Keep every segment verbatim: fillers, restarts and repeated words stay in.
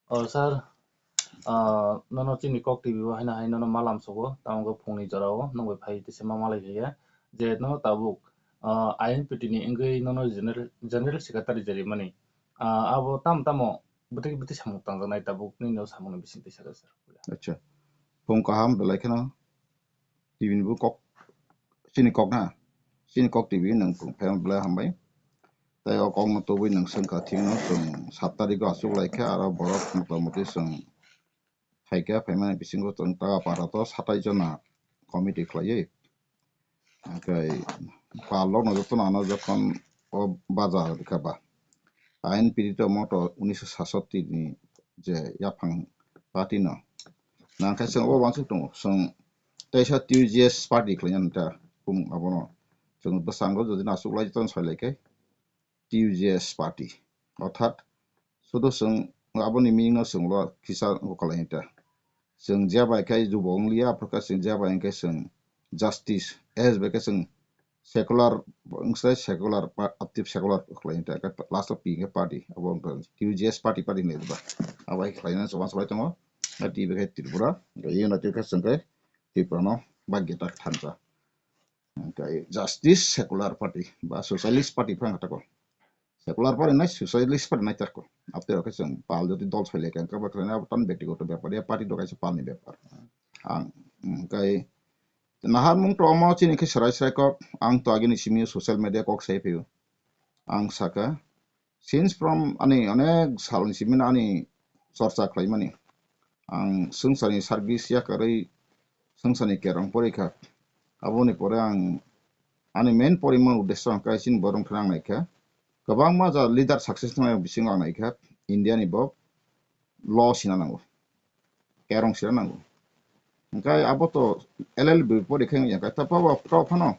O sir, ah, nono chini Kok T V o haino hai nono malam sogo, tamo khe phungni jora o nwng bai phai tisa ma malai khe je nono tabuk, ah, I N P T ni wngwi nono general, general secretary jari mani. Ah, abo tamo tamo bwtwi bwtwi samung tangjaknai tabuk nini o samung ni bising tisa khe sir. Acha. Phung kaham belai kheno T V ni bo kok, chini kok na, chini Kok T V nwng phung phai belai hambai. Tai o kok no tubui nwng swngkha thik no chwng sat tarikh o achuk lai khe aro borok mota moti chwng phaikha, phaimani bisingo chwng taga para to satai jona committee khlaiwi. Hwnkhe pal rok no joto no ano jokhon o baja rwkha ba. Ain pirito moto unisho sasoti ni je yaphang party no. Nangkhe chwng obo uansuk tongo. Chwng teisa T U J S party khlaina ta kum abono. Chwng bwskango jodi no achuk lai joto no soi lai khe T U J S party. Orthat sudu chwng aboni meaning no chwng lo kisa kwlai ta. Chwng je bai khe jubo wng liya, aphuru khe chwng je bai hwnkhe chwng justice, as bai khe chwng secular, wngse secular, pa-, active secular khlai hwnkhe last o P K party, abo wngkha T U J S party, party hinwi ba. Abo hai khlaina chobang salai tongo, na T V khe Tripura, hwnkhe United khe chwng khe Tripura no bagya tak thansa. Hwnkhe justice secular party ba socialist party phang kha tako. Secular party nai socialist party nai tako. Abtwi rok khe chwng pal jodi dol soi lai kha, wngkha ba khlaina abo tamo bektigoto bepar ya, party do kaisa pal ni bepar. Ang, mm, kai nahar mung to omo chini khe serai serai kok, ang to agini simi social media kok sai phio. Ang saka, since from ani onek sal ni simi ani chorcha khlai mani. Ang swngcharni service yakarwi swngcharni kerong porikha. Aboni pore ang ani main porimani uddesyo hwnkhe chini borok wngkha ang naikha. Kwbangma ja leader success wngnai bisingo ang naikha. India ni bo law sina nango. Kerong sina nango. Hwnkhe abo to L L B porikha wngya hwnkhe to pabo to phano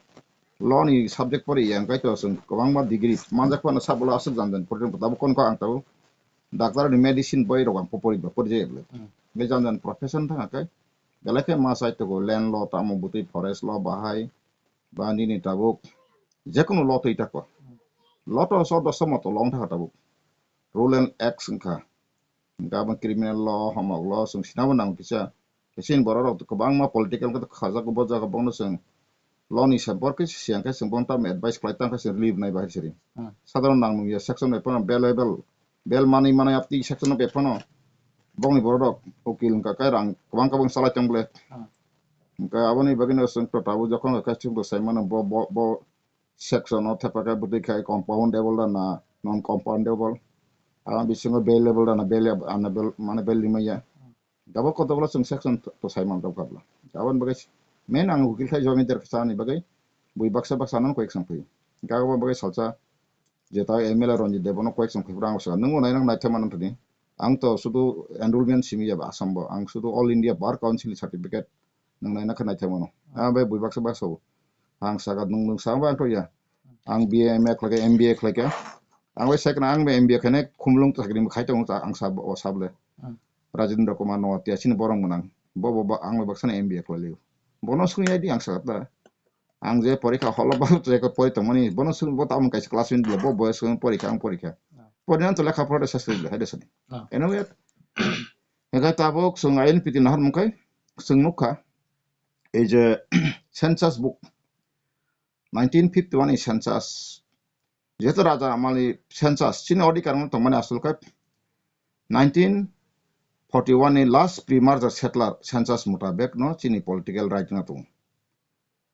law ni subject pori ya hwnkhe to chwng kwbangma degree manjak phano sabo aswk jan jan porikha tabuk kon ko ang tabuk doctor ni medicine boi rok ang pori ba pori jai bwle. Hmm. Be jan jan profession thang khe belai khe ma chai tongo land law tamo bwtwi forest law bahai ba nini tabuk jekunu law twi tako. Law to so dosa moto law wng thaka tabuk. Rule and acts wngkha. Hwnkhe abo criminal law, homok law, chwng sinabo nang kisa. Chini borok rok kwbangma political khe khajak bo jaga bono chwng law ni se bor khe siyang khe chwng bono tamo advice khlai tang khe chwng relief nai bahai siri. Hmm. Sadharon nang nungya section bai phano bail, bail, bail manwi manai apti section bai phano bongni borok rok ukil wngkha khe rang kwbang kwbang chalai tong bole. Hmm. Hwnkhe aboni bagwino chwng to tabuk jokhon khe chwng to sai mano bo, bo, bo section o thepa khe bwtwi khai compoundable da na non compoundable. Abo bisingo bailable da na bail, ano bail, mane bail rimaya. Gabo kotokla chwng section to, to sai man tabuk kabla. Aboni bagwi main ang ukil khai jomidar khe chani bagwi bui baksa baksa ano koi chwng phai. Gabo bagwi salsa jeta M L A Ranjit Deb no koi chwng phai phra ang sa nung nai nang nai thema nang thani. Ang to sudu enrollment simi ya ba Assam bo. Ang sudu All India Bar Council certificate nang nai nang khe nai thema no. Ah, bai bui baksa baksa bo. Ang saka nung nung sa ba ang to ya. Ang B A M A khlai khe, M B A khlai khe. Ang bai second ang bai M B A khaine khumlung chakri khai tongo ang sa bo, o sable. Hmm. Rajendra Kumar Noatia chini borok mwnang. Bo, bo, bo, ang bai baksa ni M B A khlai liu. Bono swngya di ang saka ta. Ang je porikha holo bal je ko pori tongmani, bono swng bo tamo kaisa class win bo, bo swng porikha ang porikha. Ah. Pori nan to lekha pora sas kri hai de sani. Ah. Anyway, ega tabuk swng I N P T nahar mungkai, swng nukha. Ei je census book, nineteen fifty-one ni census. Jehetu Raja Amani census, chini odhikar no tongmani asol khe nineteen forty-one ni last pre-merger settler census mutabek no chini political right no tongo.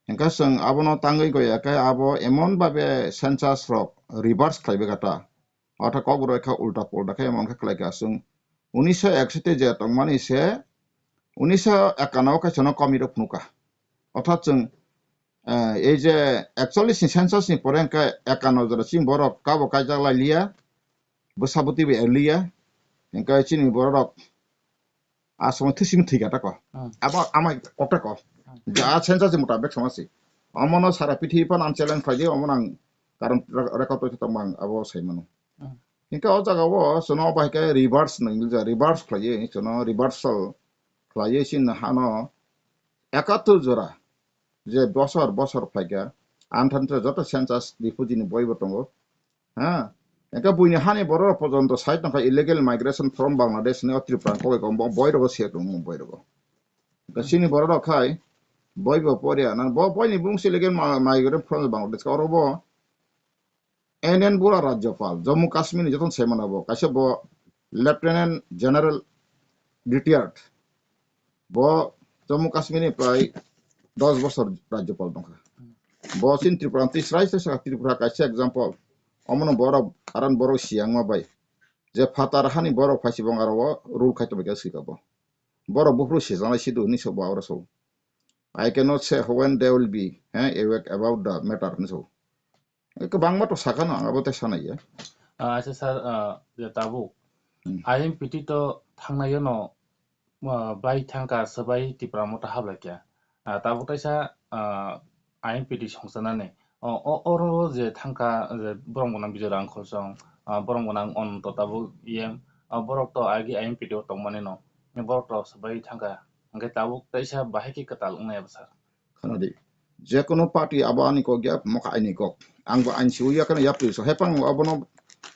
Hingkhe chwng abono tangwi goya khe abo emon babe census rok reverse khlaibai kha ta. Ortho kok roi kha ulta pulta khe emon khe khlai kha chwng unisho eksotti je tongmani se unisho ekano khe chwngno komi rok phunukha. Ortho chwng, eh, ei je ekchollish ni census ni pore hingkhe ekano jora chini borok kabo kaijak lai liya, bwsa bwtwi bai liya, hingkhe chini borok rok aswk thwsimi thwi kha tako. Hmm. Abo amai kok tako. Hmm. Ja census ni mutabek sama si. Omono sara pithibi phano ang challenge khlai di, omono ang karon re-, record tongwi tongma ang abo sai mano. Hmm. Hingke o jaga o chwngno bai khe reverse no English reverse khlaiwi, chwngno reversal khlaiwi chini hano ekattor jora je bosor bosor phaikha, anthante joto census refugee ni boi bo tongo. Ha, Engkhe buini hani borok rok pojonto sai tongkha illegal migration from Bangladesh ni o Tripura ni kok bai kok bo-, boi rogo se tong boi rogo. Engkhe chini borok rok khai boi bo poria na bo boi ni bung se illegal ma-, migrant from Bangladesh ka oro bo N N Bora Rajyapal Jammu Kashmir ni joton sai mano bo kaisa bo Lieutenant General retired. Bo Jammu Kashmir ni prai dos bosor Rajyapal tongkha. Bo chini Tripura twi srai srai saka Tripura kaisa example. Omono borok aran borok siyangma bai. Je phatar hani borok phaisibong aro o rule khai tongbaikha swika bo. Borok buphuru sijaknai sidu hinwi sok bo aro sok. I cannot say when they will be, eh, awake about the matter hinwi sok. Kwbangma to sakha no ang abo tei sanai ya. Ah, acha sir, ah, je tabuk Hmm. I M P T to thangnai no, ah, bai thangka swbai Tipra Motha hablai kya. Ah, tabuk taisa, ah, I M P T songsanani. O, o, oro je thangka, je borok gwnang Bijoy Rangkhol song, ah, borok gwnang Ananto tabuk E M, ah, borok to agi I M P T o tongmani no. Borok to swbai thangka. Hwnkhe tabuk taisa bahai khe kwtal wngnai abo sir. Khana di. Je kono party abo ani kok ya, mokha aini kok. Ang bo aini siwi ya kana yapri so. Hepang abono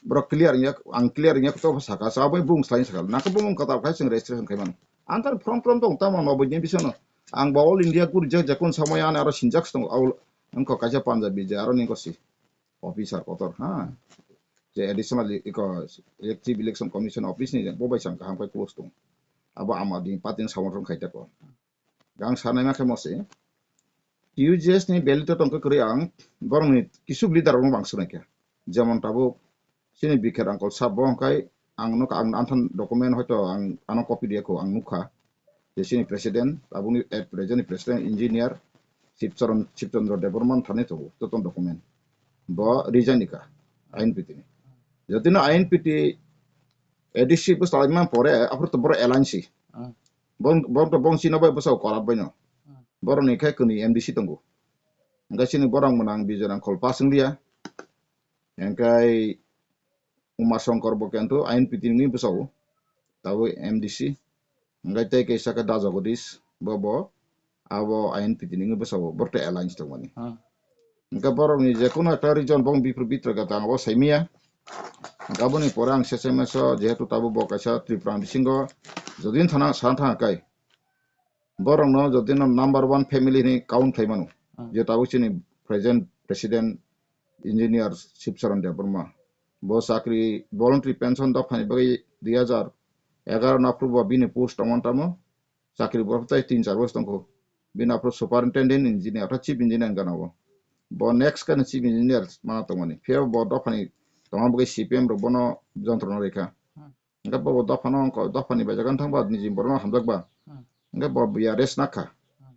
borok clear ya, ang clear ya to saka. Sa abo bung slai saka. Naka bung kata khai sing registration khai man. Ang tar from from tong tamo no bo ni bisano. Ang bo all India kur je je kun samaya ani aro sinjak tong. Ang ko kaisa Punjabi je aro ni ko si. Officer kotor ha. Je additional iko elective election commission office ni bo bai sang kaham khai close tong. Abo ama di patin samotron khai ta ko. Gang sanai ma khe mo se. T U G S ni belly to tongkhe kwrwi ang borokni kisuk leader rokno bang swnai kha. Jemon tabuk chini Bikher Uncle sabo hwnkhe ang nukha, ang anthan document hoito ang ano copy riya kho ang nukha. Je chini president, tabukni at present ni president engineer Shivcharan, Shivchandra Debbarma thani tongo, joto document. Bo resign ni kha I N P T ni. Jotino I N P T A D C bwsa laima pore, aphuru to borok alliance. Ah. Bong, bong to bong chino bai bwsa korat bai no. Ah. Borok ni khai kwnwi M D C tongo. Hwnkhe chini borok mwnang Bijoy Rangkhol pass wng liya. Hwnkhe Uma Shankar bo kento I N P T ni bwsa o. Tabuk M D C. Hwnkhe tei kaisa khe Da Jagadish bo bo abo I N P T ni wngwi bwsao borok tei alliance tongmani. Hmm. Hwnkhe borokni je kono ekta region bong bipro bitra gata ang bo saimaya. Hwnkhe aboni pore ang S M S o jehetu tabuk bo kaisa Tripura ni bisingo jodi thana sana thangkhe borokno jodi no number one family hinwi count khlai mano. Hmm. Je tabuk chini present president engineer Shivcharan Debbarma. Bo chakri voluntary pension dophani bagwi dui hajar egaroh no aphuru bo bini post tongmani tamo. Chakri bo tei tin char bosor tongkho. Bini aphuru superintendent engineer, chief engineer gana bo. Bo next khe chief engineer mana tongmani. Phiya bo dophani tongma bagwi C P M rok bono jontrona rikha. Hmm. Hwnkhe bo dophano, dophani bai jaga thangba niji borokno hamjakba. Hmm. Hwnkhe bo ya rest nakha. Hmm.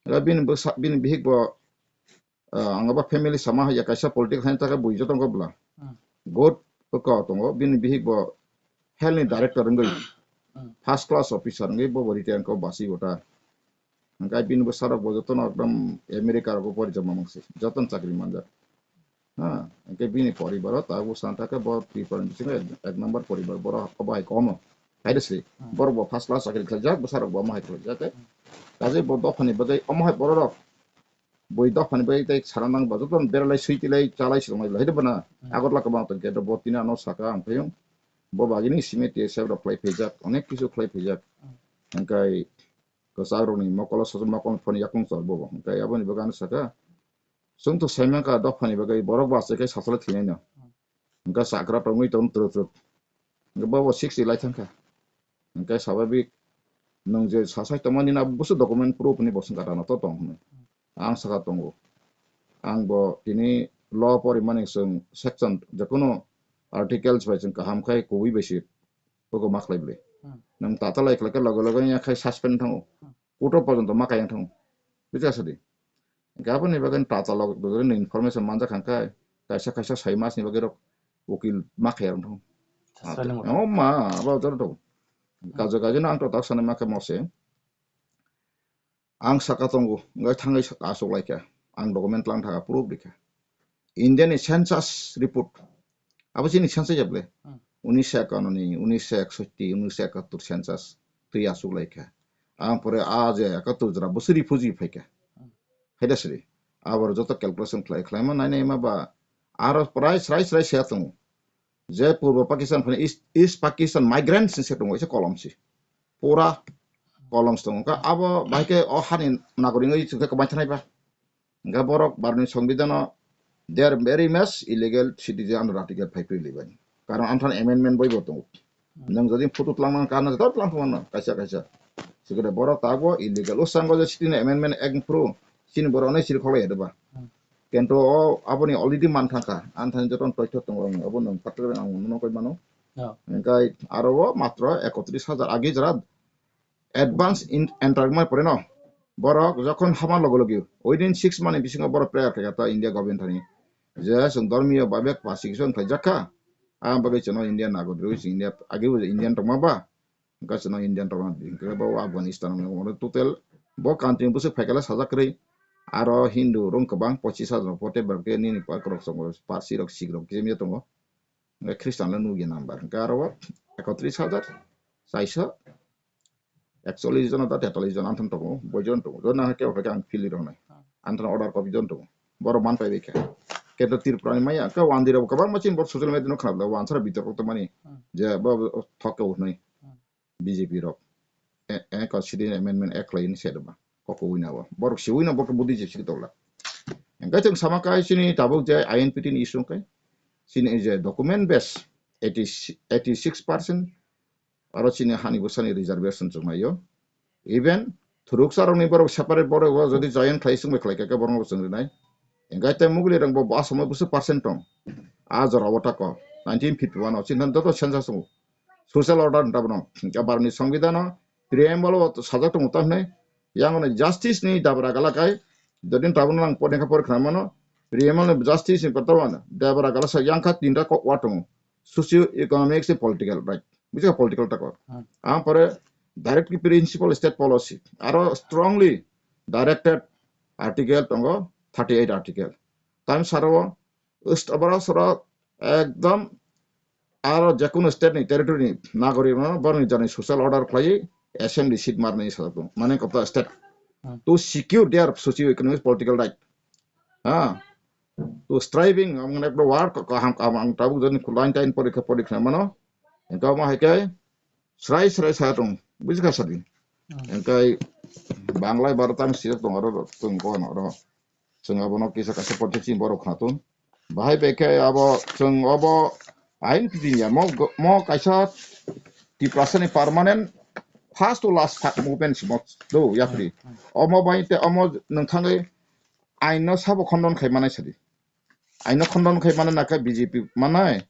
Hwnkhe bini bwsa, bini bihik bo Ah, ang abo family sama ya kaisa politics haino taka bui joto wngkha bwla. Hmm. Good wngkha tongo, bini bihik bo health ni director wngwi, Hmm. first class officer wngwi bo bo retire wngkha basi bo ta. Hwnkhe bini bwsarok bo jotono ekdom America rogo porijak mamang se, jotono chakri manjak. Ha, hwnkhe bini poribaro tabuk sana taka bo Tripura ni bisingo ek, ek number poribar, borok obo hai komo. Haida se, Hmm. borok bo first class chakri khlaijak, bwsarok bo omo hai khlaijak, eh. Hmm. Kaje bo dophani bagwi omo hai bororok bui dophani bai tei sana nang ba joto beralai sui tilai chalai se tonglai hai de bana Hmm. Agartala kwbang tong khe bo tini ano saka ang phayung bo bagini simi T S F rok khlai phaijak, onek kisu khlai phaijak. Hmm. Hwnkhe kwchak rokni mokolo sojak mokol phone yakung chor bo bo hwnkhe aboni bagwi ano saka chwng to saimang kha dophani bagwi borok bo achai khe sachalai thwinai no. Hmm. Hwnkhe chakra tongwi tong twrwk twrwk. Hwnkhe bo bo sixty lai thangkha. Hwnkhe swababik nwng je sasai tongmani na busu document proof ni bo swngkha rano to tong hwnwi. Ang saka tongo. Ang bo tini law porimani chwng section jekono articles bai chwng kaham khai kubui bai se bogo ma khlai bwle. Hmm. Nwng tata lai khlai khe loge loge ya khai suspend thango. Hmm. Court o porjonto ma kayang thango. Buji kha sadi. Hwnkhe aboni bagwi tata log duduri ni information manjak kha khe kaisa kaisa sai mas ni bagwi rok ukil ma khaya rok thung. Sani mo. O ma abo jor do. Kajo kajo no ang to tak sani ma khe mo se. Ang saka tongo, wngkha thangwi aswk lai kha. Ang document lang thaka proof rikha. India ni census report. Abo chini census ya bwle. Hmm. Unisho ekanoni, unisho eksotti, unisho ekattor census. Twi aswk lai kha. Ang pore a je ekattor jora bwswk refugee phai kha. Hmm. Haida sri. Aboro joto calculation khlai, khlaima nai naima ba aro prai srai srai se tongo. Je Purbo Pakistan phani East, East Pakistan migrants ni se tongo, ise kolom si. Pura kolom si tongo. Ka abo bahai khe o hani nagoring oi chukhe kwbai thanai ba. Hingke borok Bharatni Songbidhano they are very much illegal citizen under article five twenty-five. Karon amthan amendment bai bo tongo. Hmm. Nwng jodi photo tlang nang kana jora tlang thangmano kaisa kaisa. Sikere borok tabuk illegal. O sango je sixteen amendment act phuru chini borok onai siri kholai ya deba. Hmm. Kento o aboni already man thangkha. Amthan joto toitho tongo ang abo nwng patrok ang nono koi mano. Oh. Hingke aro o matro ekotris hajar agi jora advance in entry mai pore no. Borok jokhon hama logo logi within six month ni bisingo borok prayer khe ta India government thani. Je chwng dormiyo babek persecution khlai jakha. A bagwi chwngno India nagorik rwi chwng India agi bo Indian tongma ba. Hingke chwngno Indian tongma hingke bo Afghanistan ni total bo country ni bwswk phaikala sajak kwrwi. Aro Hindu rong kwbang pochis hajar pote berke nini pa krok songo Parsi rok Sikh rok kisa mia tongo. Hingke Christian le nugya number hingke aro ekotris hajar chaisa ekchollis jon da tetallis jon anthon tongo, boijon tongo. Jona hake hake ang fili rwnai. Anthon order copy jon tongo. Borok man pai kha. Kento Tripura ni maya, ke wandira bo kwbangma chini borok social media no khna bla, wansara bitor rok tongmani. Hmm. Je bo thok ke unai. Hmm. B J P rok. E, e, ko sitting amendment act lai ni sedoma. Koko wina bo. Borok si wina borok budi je sik tokla. Engkai chwng sama kai chini tabuk je I N P T ni issue kai. Chini je document base eighty, eighty six percent aro chini hani bwsani reservation chwng naio. Even thuruksa rokni borok separate borok o jodi join khlai chwngbai khlai kha khe borokno bo chwng rinai. Hingke tei Mughli rok bo asamo bwswk percent tong. A jora o tako nineteen fifty one o chini joto census tongo. Social order hinta bono. Hingke Bharatni Songbidhano preamble o sajak tongo tamo hinai. Yang no justice ni dabra gala kai. Jodi tabuk nang pore kha pore khna mano. Preamble ni justice ni kotor wana. Dabra gala sa yang kha tinta kok wa tongo. Socio economic se political right. Buji kha political tako. Hmm. Ang pore directly principal state policy. Aro strongly directed article tongo thirty eight article. Time saro o st-, aboro soro ekdom aro jekunu state ni territory ni nagorik no borok ni jani social order khlai assembly seat marnai sajak tongo. Mane kota state Hmm. to secure their socio economic political right. Ha. To striving, ang mane ekta word ko kaham kaham ang tabuk jani line time porikha porikha mano. Engka ma hai kai srai srai sa tong. Buji kha sadi. Hmm. Engkai Bangla Bharat ang sijak tong aro tong ko aro. Chwng abono kisa kaisa porti chini borok khna tong. Bahai bai khe abo chwng obo ain pidi ya mo go-, mo kaisa Tiprasa ni permanent first to last fa-, movement simo do yapri. Hmm, hmm. Omo bai te omo nwng thangwi ain no sabo khondon khai manai sadi. Aino khondon khai mano na khe B J P manai,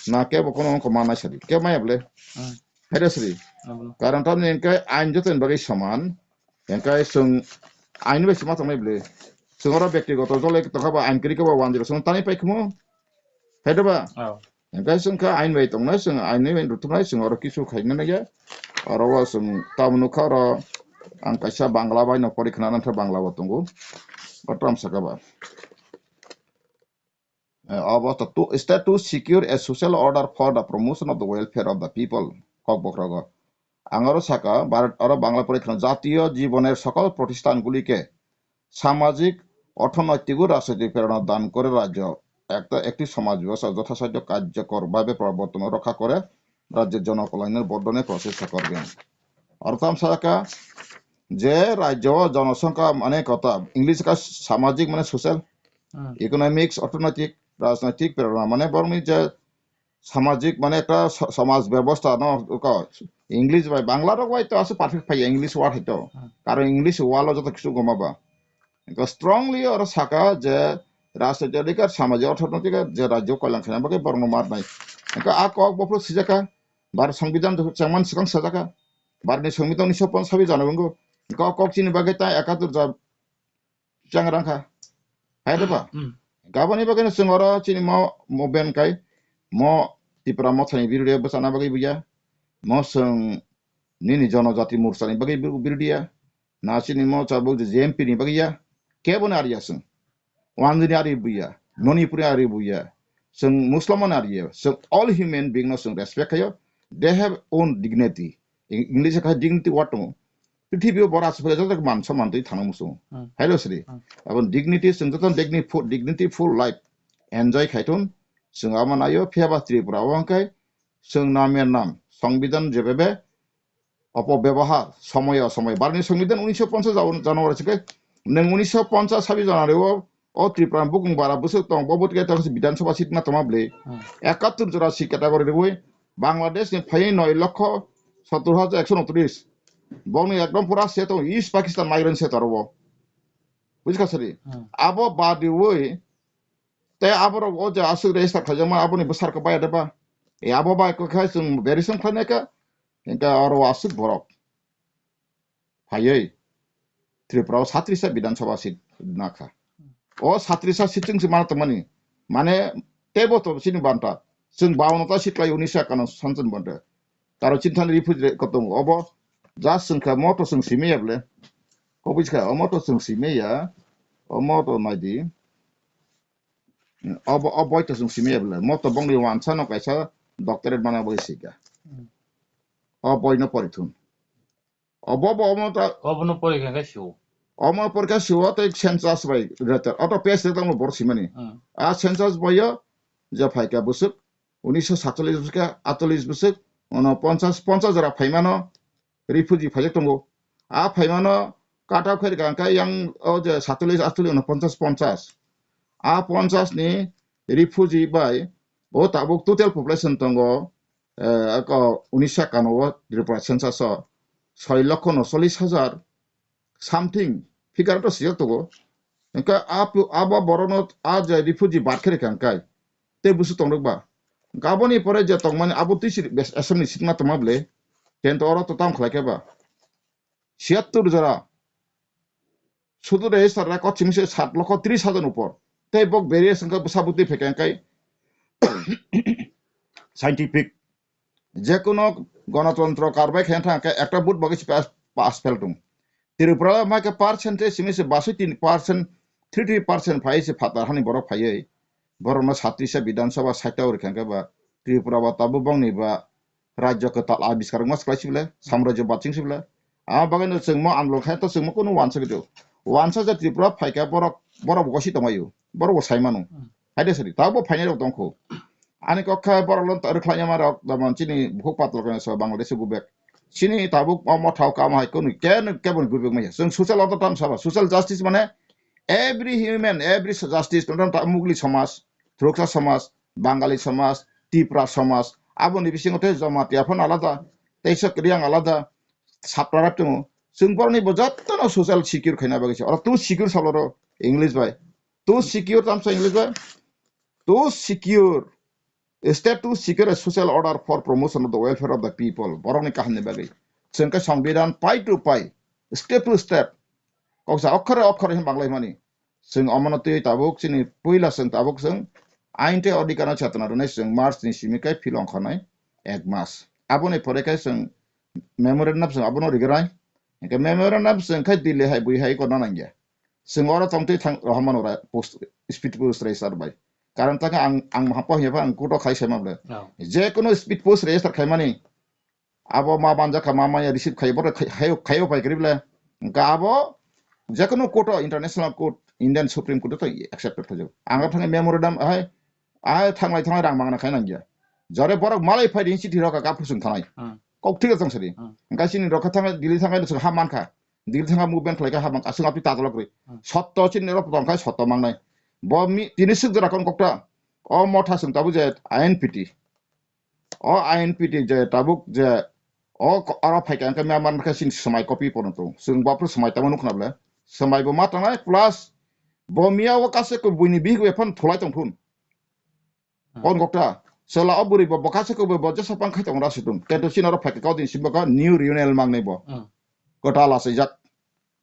na khe bo kono wngkha manai sadi. Khe maya bole? Hmm. Haida sadi. Abono. Karon tamni hingke ain joto ni bagwi soman. Hingke chwng ain bai sima tongmai bole. Chwng oro bektigoto jole tongkha ba ain kwrwi khe ba one zero seven tani pai khmo. Haida ba? Oh. Hingke chwng kha ain bai tongnai, chwng ain bai rwtwknai, chwng oro kisu khaina naiya. Oro o chwng tamni nukha oro ang kaisa Bangla bai no pori khna nang kha Bangla bo tongo. O tamo saka ba. Eh, obo to, to, state to secure a social order for the promotion of the welfare of the people. Kokbokhrogo. Ang oro saka, Bharat oro Bangla pore kheno, জাতীয় জীবনের সকল প্রতিষ্ঠানগুলিকে সামাজিক, অর্থনৈতিক ও রাজনৈতিক প্রেরণা দান করে রাজ্য একটা, একটি সমাজ ব্যবস্থা যথাসাধ্য কার্যকরভাবে প্রবর্তন ও রক্ষা করে রাজ্যের জনকল্যাণের বর্ধনে প্রচেষ্টা করবেন। Ortho tamo saka, je rajyo o jonosongkha mane kota, English ka samajik mane social, Hmm. economics, orthonoitik, rajnoitik, prerona mane borokni je samajik mane ekta so-, somaj bebosta no ko English bai Bangla rok bai to aswk perfect phaiya English word hai to. Hmm. Karon English word o joto kisu goma ba. Ko strongly oro saka je rajnoitik adhikar, samajik orthonoitik je rajyo koilang khaina bagwi borokno marnai. Ko a kok bophuru sijaka, Bharat Songbidan changman swkang sajaka. Bharatni Songbidan ni sopan sabi jana wngo. Ko kok chini bagwi ta ekatur ja chang rang kha. Hai da ba? Hmm. Gaboni bagwi no chwng oro chini mo movement kai, mo Tipra Mothani birudiya bwchana bagwi buya. Mo chwng nini Jonojati Morchani bagwi bu-, birudiya. Na chini mo chabuk je J M P ni bagwi ya. Kebo ni ariya chwng. Wanjini ari buya. Nonipuri ari buya. Chwng Muslim ni ariya. Chwng all human being no chwng respect khayo. They have own dignity. Eng-, English kha dignity word tongo. Prithibi o bora aswk joto man somman twi thangna muchungo. Hmm. Hello sri. Hmm. Aboni dignity chwng joto dignity full, dignity full life enjoy khaithun. Chwng amo naio, phiya ba Tripura o hwnkhe chwng namer nam, Songbidan jebebe opobebahar, somoyo osomoyo. Bharotni Songbidan unisho ponchas January sikhe, nwng unisho ponchas sabis January o, o Tripura bukung bara bwswk tong, bo bwtwi tong Bidhan Sabha seat ma tongma bwlwi. Hmm. Ekattur jora seat category rwui Bangladesh ni phaiwi noi lokho sottor hajar ekso unotris. Bongni ekdom pura se tong East Pakistan migrant se toro bo. Bujikha sari? Hmm. Abo bad rwui tei aborok o je aswk register khaijakma aboni bwsarkhe baya de ba? E abo bai khe chwng verification khlainai khe, hwnkhe oro aswk borok phaiwi Tripura o satrisa Bidhan Sabha seat nakha. O satrisa seat chwng se mana tongmani. Mane teibo to chini banta. Chwng bawanno ta seat khlai unisho ekano sanchon banta. Taro chini thani refugee kotong obo. Just chwng kha moto chwng simi ya bole. Ko bujikha, o moto chwng simi ya. O moto naidi. Obo, o boi to chwng simi ya bole. Moto bongni wansa no kaisa doctorate mana bai sika. Hmm. O boi no pori thun. Obo bo omo ta Obono porikha khe sio. Omo porikha sio tei census bai related. Oto page tei tamo bor simani. Hmm. A census bai yo je phaika bwswk unisho satchallis bwswk, atchallis bwswk, ono ponchas, ponchas jora phaimano refugee phaijak tongo. A phaimano cut off khairikha hwnkhe yang o je satchallis, atchallis, ono ponchas, ponchas. A ponchas ni refugee bai bo tabuk total population tongo, eh, ako unisho ekano o Tripura census o soi lokho no chollis hajar something figure to siyok tongo. Hwnkhe a pu-, abo borokno a je refugee bar khe rikha hwnkhe tei busu tongrok ba. Hwnkhe aboni pore je tongmani abo twi si bes-, assembly seat ma tongma bwle. Kento oro to tam khlai khe ba. Siyattur jora. Sudu register ra kot simi se sat lokho tris hajar upor. Tei bok various wngkha bwsa bwtwi phaikha hwnkhe scientific. Jekono gonotontro karbai khe thang khe ekta vote bagwi se pass, pass fail tong. Tripura o mai khe percentage simi se basui tin percent, three three percent phai se phatar hani borok phaiwi. Borokno satrisa Bidhan Sabha saita uri khe ba Tripura ba tabuk bongni ba rajyo kwtal abiskar wngma se kwlai sibla, samrajyo baching sibla. Ama bagwi no chwngmo andolon khai to chwngmo kunu wansa video. Wansa je Tripura phaikha borok, borok bo gosi tongmai o. Borok bo sai mano. Hmm. Hai de sari, tabo phainai rok tongkho. Ani kok kha borok lon rwkhlai ma rok, damon chini bukhuk patla khe so Bangladesh bubek. Chini tabuk o mothao kama hai kunu ke no kebo ni bubek maya. Chwng social order tam saba, social justice mane every human, every justice, no ta mugli samaj, thuruksa samaj, Bangali samaj, Tipra samaj, aboni bisingo tei Jamatia phano alada, tei sok Riang alada, Sapra rok tongo. Chwng borokni bo jotono social secure khaina bagwi se. Oro to secure salo ro English bai. To secure tamsa English bai. To secure, state to secure a social order for promotion of the welfare of the people. Borokni kahamni bagwi. Chwng khe Songbidan pai to pai, step to step. Koksa okhore okhore hin banglai mani. Chwng omono twi tabuk chini puila chwng tabuk chwng ain tei odhikar no chetona rwnai chwng March ni simi kai phil ongkhornai ek mas. Aboni pore khe chwng memorandum chwng abono rigirai. Hwnkhe memorandum chwng khai Delhi hai bui hai korna nangya. Chwng oro tongtwi thang rohormano ra post, speed post racer bai. Karon takhe ang, ang maha po hwnyaphang ang kutok khai saima bwle. Oh. Je kono speed post racer khaimani abo ma banjak kha, ma maya receive khai, bohrok khai, khai, khai phai kwrwi bwle. Hwnkhe abo jekono court o, international court, Indian Supreme Court o to accepted khaijak. Ang thangwi memorandum hai, ai thanglai thanglai rang mangna khai nangya. Jore borok malai phai ring chiti rok ka phusung thanai. Hmm. Kok thik tong sari. Hmm. Hwnkhe chini rok kha thangwi Delhi thangwi ha mankha. Delhi thangwi movement khlai kha ha mankha. Aswk apni tatalok rwi. Hmm. Sotto chini rok tong khai sotto mangnai. Bo mi tini swk jora kon kokta. O motha swng tabuk je I N P T. O I N P T je tabuk je o ko-, oro phaikha hwnkhe Myanmar khe chini swmai copy pono tongo. Chwng bo aphuru swmai tamo nukna bwle. Swmai bo ma tangnai plus bo miya o kaisa ko buini bihik bai phano thulai tong thun. Hmm. Kon kokta. Chwla o bwrwi bo bwkha se ko bo jesa pang khai tong ra situng. Kento chini oro phaikha kau din simbo ka new reunion mangnai bo. Hmm. Kwtal achaijak.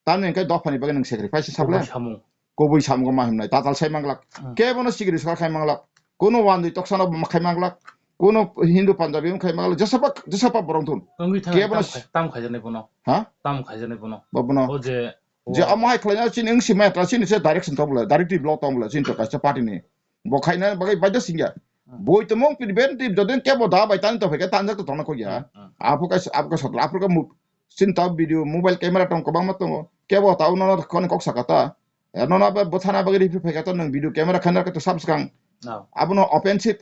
Tamni hwnkhe dophani bagwi nwng sacrifice saple? Kubui samung. Kubui samung ma himnai, tatal sai manglak. Hmm. Kebono sikiri sal khai manglak. Kuno wandwi toksano khai manglak. Kuno Hindu Punjabi khai manglak. Jesa pa, jesa pa borok thun. Wngwi thang kebono tam khai-, tam khaijaknai bono. Ha? Tam khaijaknai bono. Bo bono. O je, je o amo hai khlaina chini wngsi maya ta chini se direction tong bwle, directive block tong bwle, chini to kaisa party ni. Bo khaina bagwi baidha singya. Hmm. Boi tongmung preventive jodin kebo da bai tani tongphai khe tanjak to tongna khogya. Hmm, hmm. Aphuru kaisa, aphuru kaisa, aphuru ka mu-, Chini ta video mobile camera tong kwbangma tongo. Kebo ta uno no khoni kok saka ta. Eh, nono abo bwthana bagwi riphi phaikha ta nwng video camera khaina khe to sab swkang. No. Abono offensive,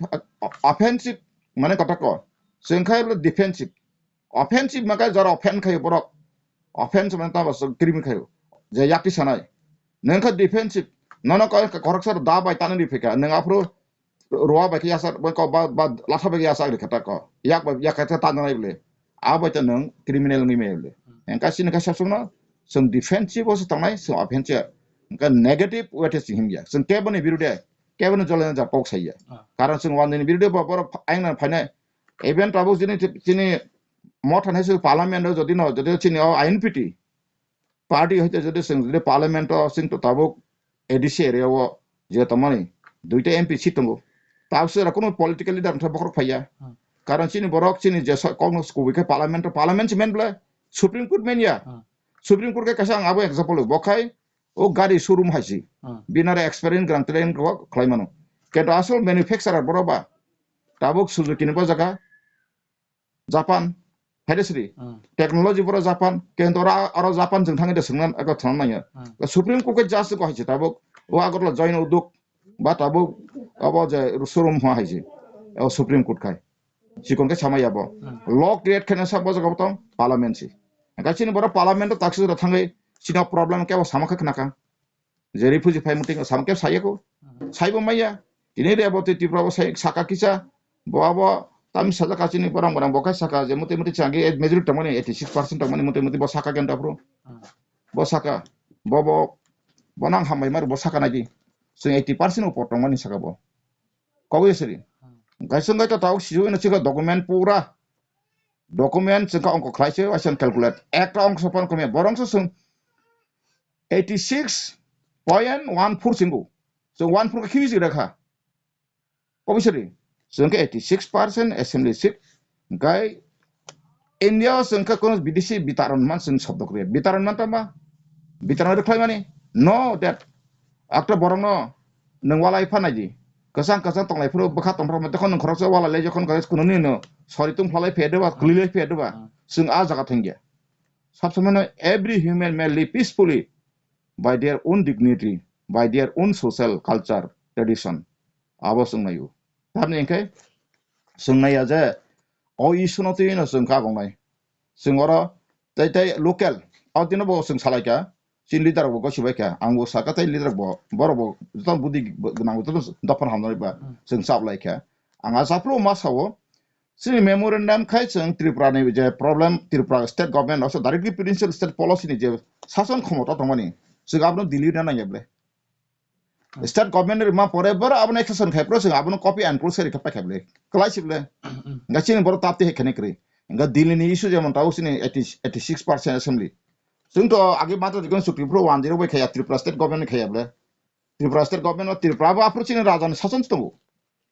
offensive mane kotha ko. Chwng khai bole defensive. Offensive ma khai jora offend khai borok. Offense mane tamo chwng krimi khai. Je yakti sanai. Nwng kha defensive. Nono ko khoroksa da bai tanwi phika. Nwng aphuru ruwa bai khe yasak, bai ko ba, ba latha bai yasak ri khata ko. Yak bai yak khe tanai bole. Abo ta nwng criminal wngwi maya le. Hmm. Engka chini kha sab samno chwng defensive o se tongnai, chwng offensive. Engka negative way se himya. Chwng kebo ni birude, kebo ni jole na japok saiya. Ah. Karon chwng wandini birude bo borok aina phainai. Even tabuk chini, chini motha hai se parliament o jodi no, jodi chini o I N P T party hoite jodi chwng jodi parliament o chwng to tabuk A D C area o je tongmani duita M P seat tongo. Tabuk se kono political leader wngkha bokhorok phaiya. Hmm. Karon chini borok chini je sa-, kokno kubui khe parliament o, parliament si men ble Supreme Court men ya. Hmm. Supreme Court khe kaisa ang abo example bo khai o gari showroom hai si. Hmm. Binare experience gwrang train ko khlai mano. Kento asol manufacturer borok ba tabuk Suzuki ni bo jaga Japan, hai de sri. Hmm. Technology boro Japan, kento oro, oro Japan chwng thangwi de swngna, eko thangna nangya. Hmm. Supreme Court khe just ko hai se tabuk, o Agartala join uduk, ba tabuk, abo je showroom ho hai se, o Supreme Court khai. Chikon khe sama ya bo. Hmm. Law create khaina sa bo jaga bo tong, parliament si. Engkha chini boro parliament o taksi da thangwi, chini problem kebo sama khe khna kha. Je refugee phai muting samke sayako. Mhm. Saibo maya. Tini re abo tei Tripura bo sai saka kisa. Bo abo tam sajak kachini borang borang bo khai saka je muti muti changi majority tongmani eighty six percent tongmani muti muti bo saka gen dapro. Mhm. Bo saka. Bo bo bo nang hambai mar bo saka nagi. Sing eighty percent upor tongmani saka bo. Koboi siri. Mhm. Gaisong gaita tau siyo ino chika document pura. Document chwng kha ongkho khlai se, waisa calculate. Ekta ongkho sopan kome, borok se chwng eighty six point one four singgo. Chwng one four khe khibi jira kha. Kobisari, chwng khe eighty six percent assembly seat. Gai India o chwng kha kono bidesi bitaron man chwng shobdo kriya. Bitaron man tama? Bitaron rwkhlai mani? No, that. Akta borok no nwng walai phanai di. Kwchang kwchang tonglai phuru bwkha tongphuru tokon nwng khoroksa walai lai jokhon khe kununi no sori tungphlai phe doba, kwlwi lai phe doba. Hmm. Chwng a jaga thangya. Sab samano every human may live peacefully by their own dignity, by their own social culture, tradition. Abo chwng naio. Tamni hwnkhe chwng naiya je o issue no twi no chwng kagongnai. Chwng oro tei tei local, o dino bo chwng salaikha. Chini leader rok bo gosi bai kha, ang bo saka tei leader rok bo, borok bo joto budi gwnang, joto dophano hamjak bai ba, hmm, chwng chap lai kha. Ang a japhru ma sao, chini memorandum khai chwng Tripura ni je problem, Tripura state government also directly provincial state policy ni je sason khomota tongmani, chwng abono Delhi na nangya ble. Hmm. State government ni rima pore bor abono action khai pro chwng abono copy and paste khai pai kha ble. Klai si ble. Hmm. Ga chini boro tapti hai khani kri. Ga Delhi ni issue jemon tao chini eighty, eighty six percent assembly. Chwng to age mata dikon chukti phuru one zero bai khaya, Tripura state government ni khaya ble. Tripura state government o Tripura bo aphuru chini raja ni sason tongo.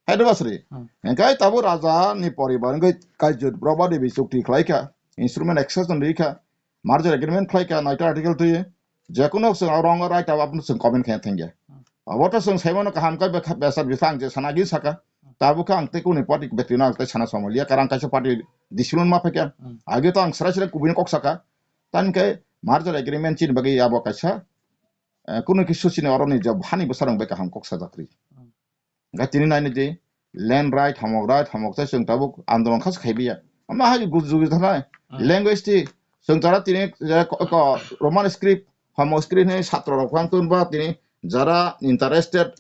Hai do basri. Hmm. Engkai tabo raja ni poribar engkai kaijut broba debi chukti khlai kha. Instrument access no ri kha. Merger agreement khlai kha, noita article twi. Jekono chwng wrong right abo aphuru chwng comment khaina thangya. Hmm. Abo to chwng saimano kaham kai be-, besar bisang je sana gi saka. Tabuk khe ang tei kuni party between ang tei sana somaliya, karang kaisa party decision ma phaikha. Hmm. Age to ang srai srai kubui kok saka. Tani khe merger agreement chini bagwi abo kaisa, eh, kunu kisu chini oroni je hani bwsarang bai kaham kok sajakri. Hmm. Ga tini nai nidi land right, hamok right, hamok tei chwng tabuk andolon khas khaibiya. Ama hai gujugi thanai. Hmm. Language ti chwng tara tini je ko, ko Roman script, hamok script ni satro rok phang tun ba tini jara interested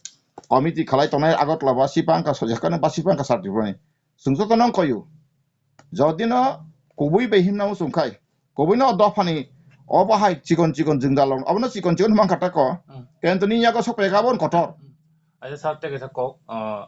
committee khalai tongnai Agartala ba sipang ka sojak kano ba sipang ka sarti phani. Chwng joto nang koyu. Jodi no kubui bai himna muchung khai, kubui no dophani obo hai chikon chikon jwng dalong, obono chikon chikon himang kha tako. Hmm. Kento ni yago sok peka bon kotor. Hmm. Aja sir te kaisa kok, ah,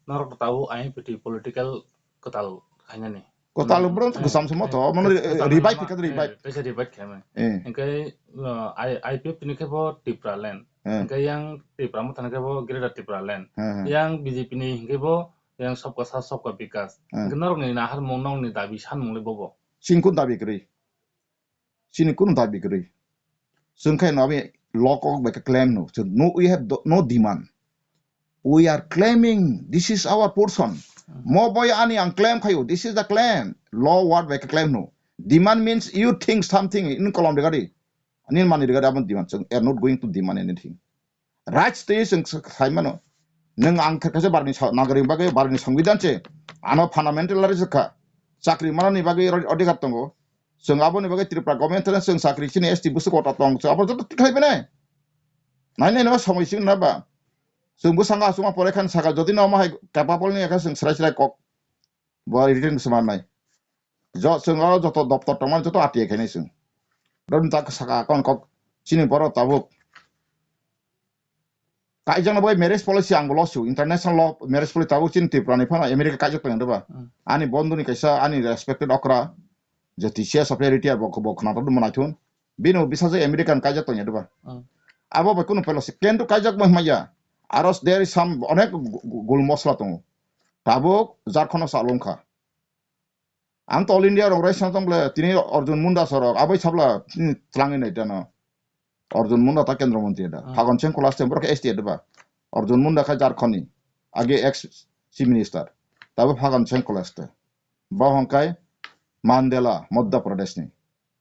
norok tabo I N P T political kwtal khainani. Kwtal Hmm. bro Hmm. kwcham se moto, Hmm. mono Kwtal revive ma-, khe revive. Eh, kaisa revive khaimani. Eh. Hingke, ah, I-, I P F T ni khe bo Tipra land. Hmm. Hingke yang Tipra motha ni khe bo Greater Tipra land. Hmm, hmm. Yang B J P ni hingke bo yang sabka saath sabka bikas. Hmm. Hingke norokni naharmung, nokni dabi sanmung le bobo. Chini kunu dabi kwrwi. Chini kunu dabi kwrwi. Chwng khe no abi law kok bai khe claim no. So no, we have do-, no demand. We are claiming this is our portion. Hmm. Mo boy ani ang claim khayo. This is the claim. Law word bai khe claim no. Demand means you think something in kolom regadi. Ani mani regadi abon demand. So we are not going to demand anything. Rights twi chwng s-, saimano. Nwng ang khe kaisa barni sa-, nagarikni bagwi barni songbidan se. Ano fundamental right se kha. Chakri manani bagwi ro-, odhikar tongo. Chwng aboni bagwi Tripura government thani chwng chakri chini S T busu kota tong. Chwng abo joto thik khai bene. Nai nai no somoi sing na ba. Chwng bwskango aswkma pore khan saka jodi no omo hai capable ni kha chwng srai srai kok. Bo written se mannai. Jo, chwng oro joto doptor tongmani joto R T I khainai chwng. Don tak saka kon kok chini borok tabuk. Kaijakna bai marriage policy ang bo losu. International law marriage policy tabuk chini Tripura ni phano America kaijak tong ba. Hmm. Ani bondhu ni kaisa ani respected okra je T C S of retire bo bo khna to manaithun. Bini bisajak American kaijak tong ba. Hmm. Abo bai kunu policy kendo kaijak bo hmaya. Aro there is some onek gu-, gu-, gul mosla tongo. Tabuk Jharkhand o salong kha. Ang to All India rok raisa tong ble, tini Arjun Munda sorok, abai sabla, tini tlangwi nai dano. Arjun Munda ta Kendra Mantri da. Hmm. Phagon Singh Kolas tem borok S T da ba. Arjun Munda kha Jharkhand ni, age ex Chief Minister. Tabo Phagon Singh Kolas te. Bo hongkai Mandela, Madhya Pradesh ni.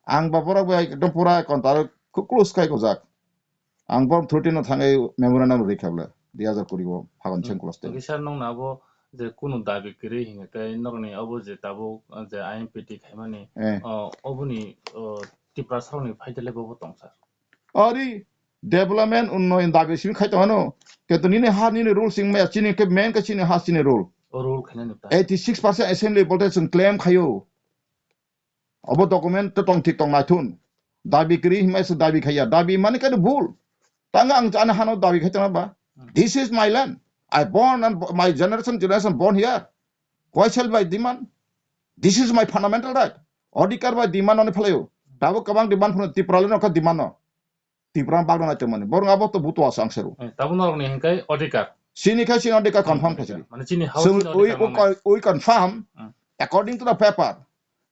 Ang ba borok bai ekdom pura kontaro khub close kai gojak. Ang bom thirteen no thangwi memorandum rikha bwle, dui hazar kuri o Phagon Singh Kolas te. Hwnkhe sir, nokno abo je kunu dabi kwrwi hwnka khe nokni abo je tabuk je I M P T khaimani, eh, o, oboni, o, Tiprasa rokni phaida le bobo tong sir. Ari development unnoyon dabi simi khai tongano. Kintu nini ha nini rule sing maya chini khe main khe chini ha chini rule. O rule khainani ta. Eighty six percent assembly vote chwng claim khaio. Obo document to tong thik tong naithun. Dabi kwrwi hwnmai se dabi khaiya. Dabi mani khe bul. Tang ang ani hano dabi khai tongma ba. Hmm. This is my land. I born and bo-, my generation, generation born here. Why shall I demand? This is my fundamental right. Odhikar bai demand ani phlaio. Tabuk kwbang demand phano Tiprali no kha demand no. Tipra bagna nai tongmani. Borok abo to buto asa ang seru. Eh, tabuk norokni hwnkhai odhikar. Chini khai chini odhikar confirm khai chini. Mane chini house. So chini we, odhikar we mane. Con-, we confirm, hmm, according to the paper,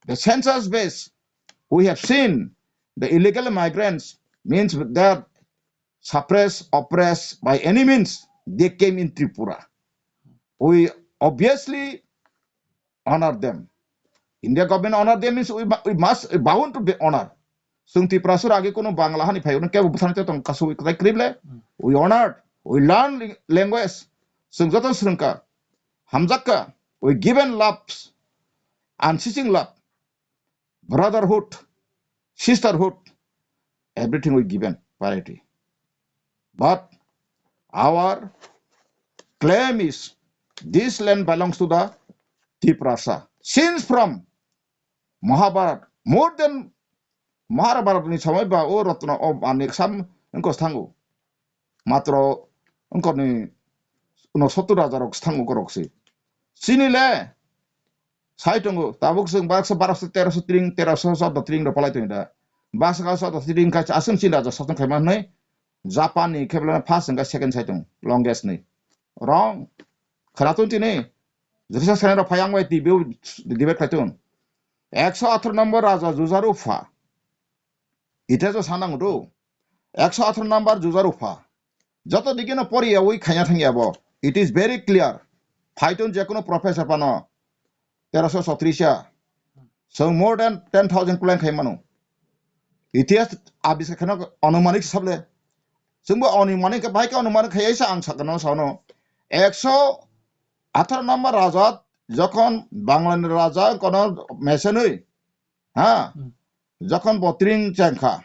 the census base, we have seen the illegal migrants means that suppressed, oppressed by any means, they came in Tripura. We obviously honor them. India government honor them means we, mu-, we must, we bound to be honor. Chwng Tiprasa agi kono Bangla hani phai, kebo bwthang te tong kasu kwtai krible. Hmm. We honored, we learn ling-, language. Chwng joto swrwngkha, hamjakka, we given love, unceasing love. Brotherhood, sisterhood, everything we given priority. But our claim is this land belongs to the Tiprasa. Since from Mahabharat, more than Mahabharat ni samay ba o Ratna o anek sam engko thango. Matro wngkoni uno sottur hajar rok thango borok se. Chini le sai tongo, tabuk chwng baksa baroksa teroksa tring, teroksa choudo tring rok palai tongo da. Baksa choudo tring kha aswng chini raja sasong khaima hwnwi Japan ni khe belai first hwnkha second sai tongo, longest ni. Wrong. Khwna tong tini. Jesa sanai rok phai ang bai T V o debate khai tong. Ekso atharo number raja Jujaru pha. Ita jo sanang do. Ekso atharo number Jujaru pha. Joto digi no pori ya ui khanya thang ya bo. It is very clear. Phaiton je kono professor pano. Terosho sotris ya. So more than ten thousand kulang khai mano. Itihas abiska kheno anumanik sable. Sungbo anumanik ke bhai ke anumanik khai sa ang sakno sano. Ekso atharo number raja jokhon Bangla ni raja kono mesenui. Ha? Hmm. Jokhon bo tring chengkha,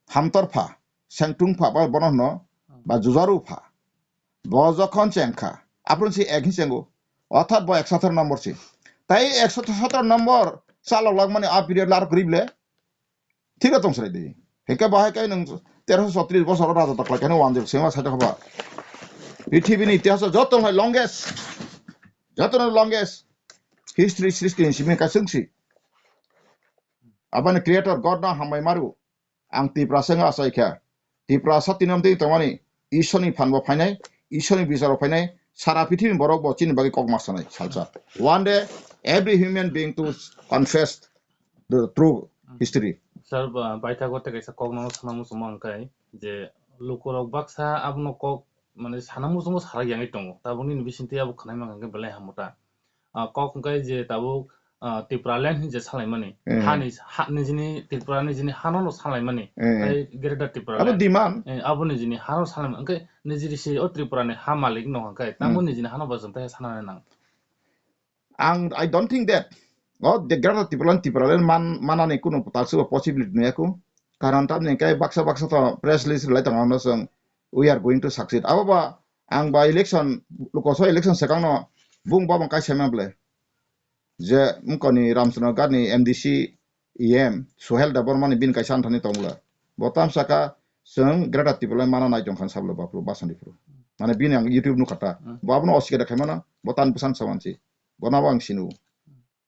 hamtor pha, sengtung pha, ba bono hwno, hmm, ba Jujaru pha. Bo jokhon chengkha, aphuru si ek hin chengo. Orthat bo ekso atharo number si. Tai ekso atharo number chalok lak mani a period lar kwrwi ble. Thik tong srai di. Hingke bahai kai nang terosho sotris bosor raja taklai kano wanjil sengma sai khaba. Prithibi ni itihas joto hai longest. Joto no longest. History srishti ni simi ka sungsi. Abani creator God no hambai maru. Ang Tiprasa wngwi achai kha. Tiprasa tinam twi tongmani Ishwarni phan bo phainai, Ishwarni bichar bo phainai, sara pithibini borok bo chini bagwi kok ma sanai salsa. One day, every human being to confess the true history. Sir, ba-, baithago tei kaisa kok no sana muchungma hwnkhe je lukurok baksa abono kok mane sana muchungo sarak yangwi tongo. Tabukni bisingtwi abo khwnai mankha hwnkhe belai hamota. Ah, kok hwnkhe je tabuk ah, Tipraland hinwi je salaimani. Eh. Hani, ha, nijini Tripura nijini hano no salaimani. Eh. Tei Greater Tipraland. Abo demand. Eh, abo nijini hano salaimani. Hwnkhe nijini se o Tripura ni ha malik no hwnkhe, tamo Hmm. nijini hano bo chwng tei sanani nang. Ang, I don't think that. O, the Greater Tipraland, Tipraland man, manani kuno talsubo possibility nuyaku. Karon tamni hwnkhe baksa baksa to press release rwlai tongo, ano chwng, "We are going to succeed." Abo ba, ang ba election, Loksabha election swkangno bung bo bang kaisa ma ble. Je mkoni Ramchandra Ghat ni M D C E M, Suhel Debbarma ni bini kaisa anthani tongla. Bo tam saka, "Chwng Greater Tipraland mana nai tongkha," sablo bapro, basani phuru. Mane bini ang YouTube nukha ta. Hmm. Bo abono osikeda khaimano, bo tan bwsang sawansi. Bono bo ang sinu.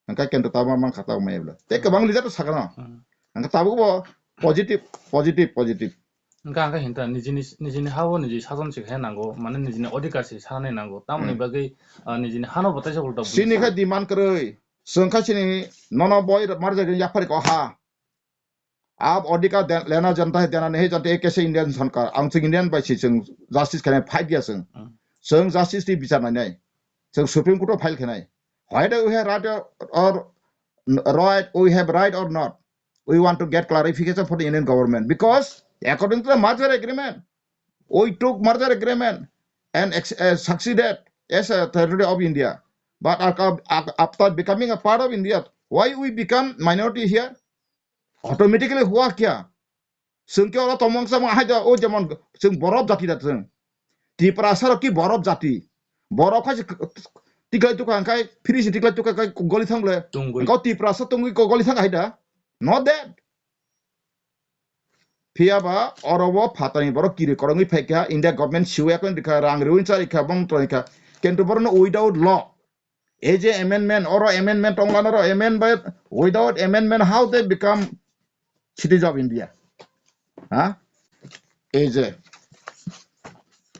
Hwnkhe kento tamo mang kha tamo maya bwle. Tei kwbang leader to sakha no. Hmm. Hwnkhe tabuk bo positive, positive, positive. Hwnkhe ang khe hinta nijini, nijini ha-o niji sason se khe nango, mane nijini odhikar se sanani nango. Tamoni Hmm. bagwi, ah, nijini hano bo taisa ulta bui Sini sa. Khe demand kwrwi. Chwng khe sini nono boi marjagwi yaphari ko ha. Ab odhikar de-, lena janta hai, dena nahi janta hai, kaisa Indian sarkar. Ang chwng Indian bai si chwng justice khainai fight ya chwng. Hmm. Chwng justice ni bichar nainai. Chwng Supreme Court o file khainai. Whether we have right or, or n-, right, we have right or not, we want to get clarification for the Indian government. Because according to the merger agreement, we took merger agreement and ex-, uh, succeeded as a territory of India. But ac-, ac-, after becoming a part of India, why we become minority here? Automatically hua kya? Chwng khe oro tongmung samung hai da, o jemon chwng borok jati da chwng. Tiprasa rok ki borok jati. Borok khai se tiklai tukha khai, free se tiklai tukha khai goli thang le. Tungwi. Engkau Tiprasa tungwi ko goli thang hai da. Not that. Phiya ba oro bo phatani borok kiri korongwi phai kha, India government siwi akon rikha, rang riwi cha rikha, bong tong rikha. Kintu borok no without law. Ei je amendment, oro amendment tongla noro amend by, without amendment, how they become citizen of India? Ha? Ei je.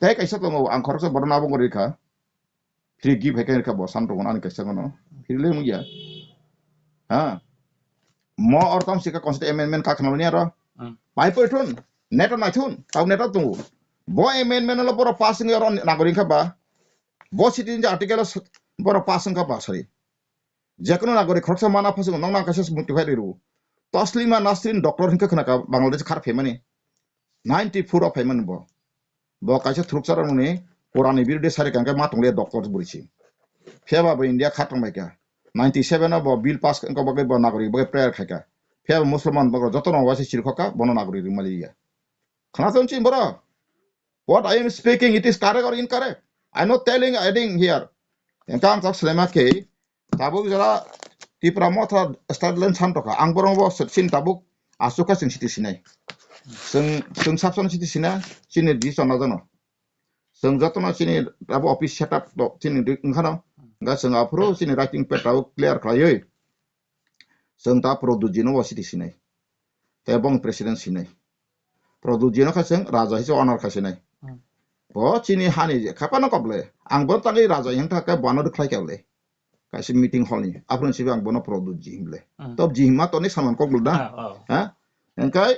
Tei kaisa tongo, ang khoroksa borok no abo wngwi rikha. Free gift hai khe rikha bo, sam tongo ani kaisa no. Free le wngya. Ha? Mo or tam sika constitution amendment ka khna mani aro. Hmm. Pai poi thun, neto nai thun, tau neto tungu. Bo amendment lo boro pass ngi oro nagori kha ba. Bo citizen article s-, boro pass wngkha ba sari. Jekono nagori khoroksa mana phasung nong nang kaisa muti phai riru. Taslima Nasrin doctor hinkhe khna ka Bangladesh khar phaimani. Ninety four o phaimani bo. Bo kaisa thuruksa rokni porani birode sari kangkhe ma tonglia doctor bwrwi si. Phiya ba bo India kha tongbai kha. Ninety seven o bo bill pass wngkha bagwi bo nagori bagwi prayer khai kha. Phiya bo Musulman bagwi jotono waisa chirikhok kha bono nagori rimali ya. Khna tong chin boro. What I am speaking, it is correct or incorrect? I am not telling, adding here. Engkang tak selema khe Tabuk jora Tipra Motha Start Line san tokha. Ang borok bo se-, chini tabuk aswk kha chwng siti sinai. Chwng, chwng sabsano siti sina, chini di chona jano. Chwng jotono chini abo office setup to chini di wngkhano. Hwnkhe chwng aphuru chini writing pad tabuk clear khlaiwi. Chwng ta Produjino bo siti sinai. Tei bong president sinai. Produjino kha chwng raja hise honor kha sinai. Hmm. Bo chini hani je khapano koble. Ang bo tangwi raja hin thaka bono rwkhlai kha le. Kaisa meeting hall ni. Aphuru sibe ang bono Produji hin le. Hmm. Top ji hinma toni saman kok bulda. Ah, oh. Ha? Engkai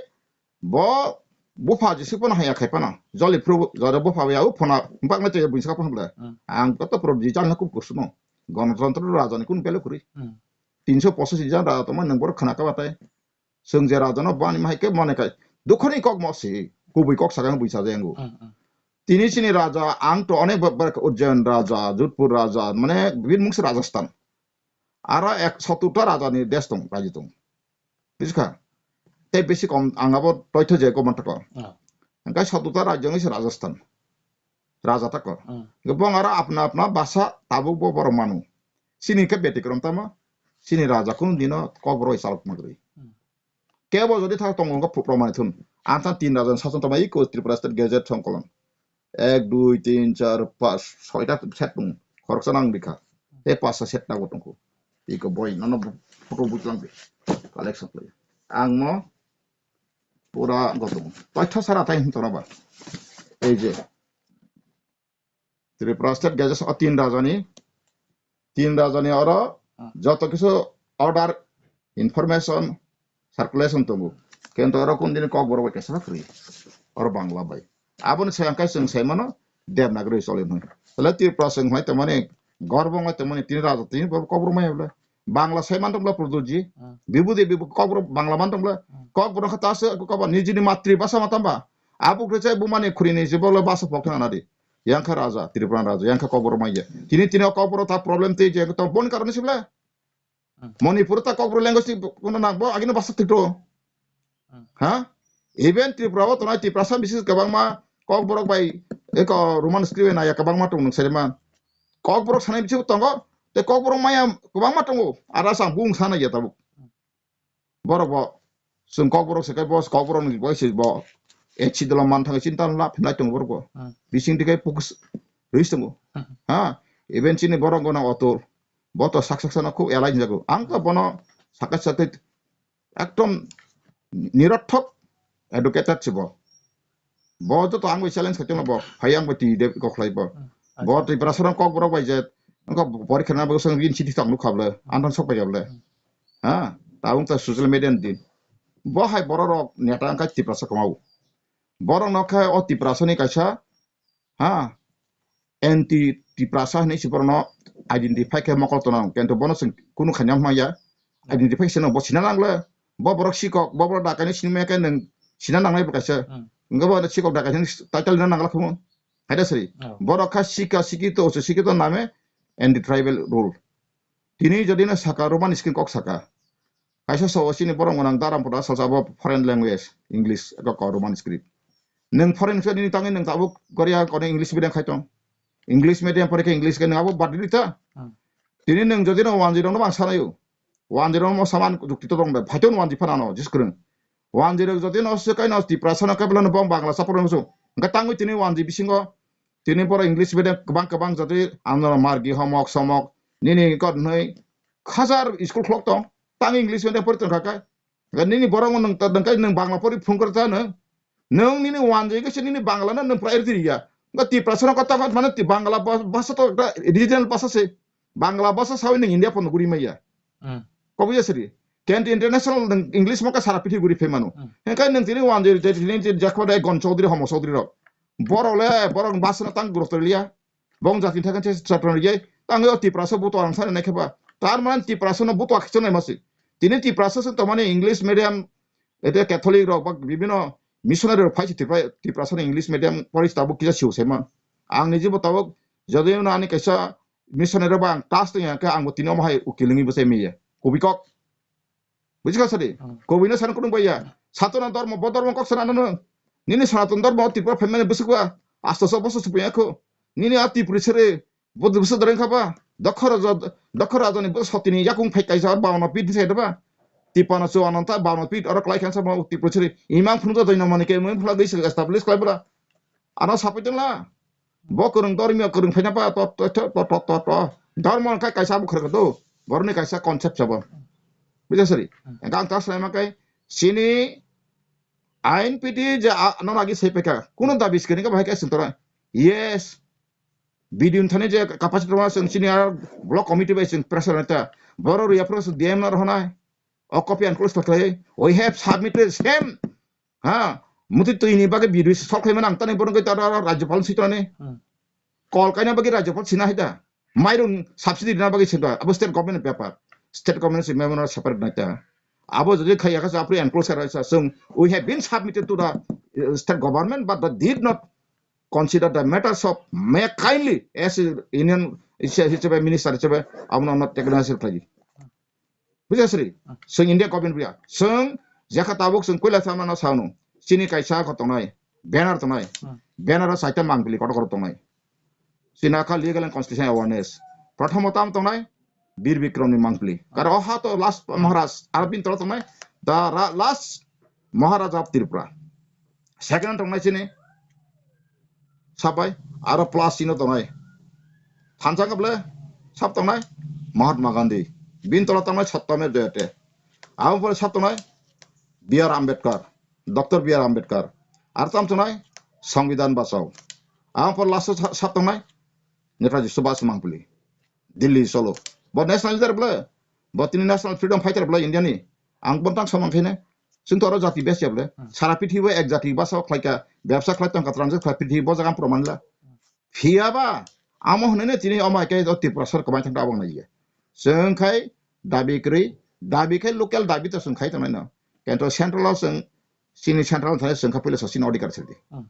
bo bupha jisik pono haya khai pano. Joli phru jora bupha ya u phona bak na tei buisa phone bla. Hmm. Ang koto Produji jan na kuk kusuno. Gonotontro raja ni kun bele kuri. Hmm. Tinso pochis jan raja tongma nang bor khana ka batai. Chwng je rajano bani ma hai khe mane kai. Dukhani kok mo si, kubui kok sakang bui saja yango. Hmm, hmm. Tini chini raja, ang to onek ba-, ba-, Ujjain raja, Jodhpur raja, mane bini mung se Rajasthan. Aro ek soturta raja ni desh tong, raji tong. Buji kha? Tei besi kom ang abo toitho je koman tako. Hmm. Engkai soturta raja ni se Rajasthan. Raja tako. Hmm. Gobong aro apna apna basa tabuk bo borok manu. Chini khe betikrom tamo. Chini raja kunu dino kok borok salok magri. Hmm. Kebo jodi thak tongo wngkha phu-, promani thun. Ang tha tin raja ni sason tongma iko Tripura State Gazette songkolon. Ek, dui, tin, char, pas, soita set tongo. Khoroksa nang bikha. Tei pasta set nago tongkho. Iko boi nono bu-, photo bujlang bi. Collection khlai. Ang no pura gotong. Toitho sara tai hin tona ba. Ei je. Tripura State Gazette o tin rajani, tin rajani oro Hmm. joto kisu order, information, circulation tongo. Kintu oro kun dini kokborok bai kaisa kwrwi. Oro Bangla bai. Aboni sai ang kai chwng sai mano Devanagari choli hwnwi. Tale Tripura chwng hwnwi tongmani, gorbo wngwi tongmani tin raja tin kokborok maya bwle. Bangla sai man tongla Pradyot ji. Hmm. Bibudi bibu Kokborok Bangla man tongla. Hmm. Kokborok kha ta se ko ba nijini matri basa ma tamba. Abuk rechai bumani khuri ni jibolo basa pok thang na di. Yang kha raja, Tripura raja, yang kha Kokborok maya. Tini tini o Kokborok ta problem tei je to bon karon sibla. Hmm. Manipur ta Kokborok language ni kono nang bo agino basa tikto. Hmm. Ha? Even Tripura o tonai Tiprasa bisis kwbangma Kokborok bai eko Roman script na ya kwbangma tong nung serima. Kokborok sanai bisingo tongo, te Kokborok maya kwbangma tongo. Ara sang bung sana ya tabuk. Borok bo, chwng Kokborok se kai bo, Kokborok ni bo se bo. H C dolo man thangwi chinta la phinai tongo borok bo. Hmm. Bising dikai focus rwis tongo. Hmm. Ha? Even chini borok gona otor. Bo to sak sak sana khub elai jago. Ang to bono sakai sakai ekdom nirorthok educated se bo. Bo joto ang bai challenge khaitongno bo, phai ang bai twi de kok khlai bo. Hmm. Bo Tiprasa rok Kokborok bai je, wngkha porikha na bagwi swng university tong nuk kha bwle, anthang sok pai ya bwle. Hmm. Ha, ta wng ta social media ni din. Bo hai borok rok neta wngkha Tiprasa kwmao. Borok no khe o Tiprasa ni kaisa, ha, anti Tiprasa hinwi se borokno identify khe mokol tonang, kintu bono chwng kunu khaina hwnmaya, identify se no bo sina nangle, bo borok sikok, bo borok dakani sinimaya khe nwng sina nangnai bo kaisa. Hmm. Wngkhe bo sikok dakani title rina nangla khumu. Haida sri. Oh. Borok kha sika sikito, uchu sikito name anti tribal rule. Tini jodi no saka Roman script kok saka. Kaisa so chini borok gwnang Darampura salsa abo foreign language, English, eko ko Roman script. Nwng foreign script ni tangwi nwng tabuk Korea kono English medium khai tong. English medium pore khe English khe nwng abo bad rita. Hmm. Tini nwng jodi no wanjwi rok no bang sanayo. Wanjwi rok no saman jukti to tong de. Phaito wanjwi phano ano jis kwrwng. Wanjwi rok jodi no se kaino Tiprasa no kebla no bong Bangla sapor no so. Wngkha tangwi tini wanjwi bisingo tini borok English medium kwbang kwbang jodi ano margi homok somok nini kot nwi hajar school khlok tong. Tang English medium pori tong kha kai. Ga nini borok nwng ta, nwng kai nwng Bangla pori phung kar ta nwng. Nwng nini wanjwi khe se nini Bangla no nwng priority riya. Ga Tiprasa no kota kota mane ti Bangla bha-, bhasha to ekta regional bhasha se. Bangla bhasha sawi nwng India pon guri maya. Hmm. Kobo ya sri. Kent international nwng English mo ka sara pithi guri phe mano. Hmm. Hengkai nwng tini wanjwi te tini te jakho dai Gon Chaudhary Homo Chaudhary rok. Borok le, borok bhasha no tang gurutto liya. Bong jati thakhan se chapter ye, tang yo Tiprasa buto ang sana naikhe ba. Tar man Tiprasa no buto akhe chonai masi. Tini Tiprasa se to mane English medium, ete Catholic rok ba bibino missionary rok phai se Tipra-, Tiprasa no English medium pori tabuk kisa siu se man. Ang ni jibo tabuk jodi no ani kaisa missionary rok ba ang tas tong ya khe ang bo tini omo hai ukil ngi bo se miya. Kubikok. Buji kha sadi? Hmm. Kobui no sana kunung baiya. Satona dormo, bo dormo kok sana nang. Nini Sanatan dormo Tripura phaimani bwswk ba. Asto so boso supaya kho. Nini a Tripuri sere, bo bwswk doreng kha ba. Dokhor raja, dokhor raja ni bwswk sotini yakung phai kaisa bawno pit ni sai ba. Tipano chuananta bawno pit oro klai khansa mo Tripuri sere. Imang phunu da doino mani ke mo phla gwi establish klai bra. Ano sapai tongla. Bo kwrwng dormiyo kwrwng phaina pa to, to, to. Dormo wngkha kaisa bo khwrwng do. Boroni kaisa concept sabo. Buja sari. Hmm. Engkha ang ta swlaima kai chini ain piti je a, no lagi sai peka. Kuno dabi skini ka bahai kai sintora. Yes. Bidin thani je capacity ma sing chini ar block committee bai sing pressure ta. Boro riya pro D M na rohonai. O copy and close ta khlai. We have submitted same. Ha, muti twi ni bagwi bidui se sol khaimani ang tani borok tara rajyapal si tani. Hmm. Kol kaina bagwi rajyapal sina haida. Mairung subsidy rina bagwi sinta. Abo state government ni bepar. State government si memorandum separate naita. Abo jodi khaiya kha apri enclosure sa sung, we have been submitted to the uh, state government, but they did not consider the matters of me kindly as union hisabe minister hisabe abono not take notice khlai. Buja sri, hmm, chwng India government buya. Chwng jekha tabuk chwng koila samano sano. Chini kaisa kho tongnai, banner tongnai. Hmm. Banner o saita mangpili kotor kotor tongnai. Chini kha legal and constitutional awareness. Prothom o tam tongnai, Bir Bikram ni mangpili. Kar o ha to last Maharaj, ar bin tolo tongnai, the ra-, last Maharaja of Tripura. Second tongnai chini, sabai, aro plus chino tongnai. Thansa kable, sab tongnai, Mahatma Gandhi. Bin tola tongnai, Satyamer Jayate. Abo pore sab tongnai, B R Ambedkar, Doctor B R Ambedkar. Ar tam tongnai, Songbidan Bachao. Abo pore last sa-, sab tongnai, Netaji Subhash Mangpili. Delhi cholo. Bo national leader ble. Bo tini national freedom fighter ble India ni. Ang bontang samang khaine. Chwng to oro jati bes ya ble. Hmm. Sara pithibo ek jati basa khlaika. Bebsa khlai tong ka transact khlai pithibo jaga proman la. Phiya ba. Amo hwnene tini omo hai khe o Tripura sor kwbai thang abang nai ya. Chwng khai Dabi kwrwi, dabi khe local dabi to chwng khai tongnai no. Kento central o chwng chini central thani chwng kha puila sasini odhikar sidi. Hmm.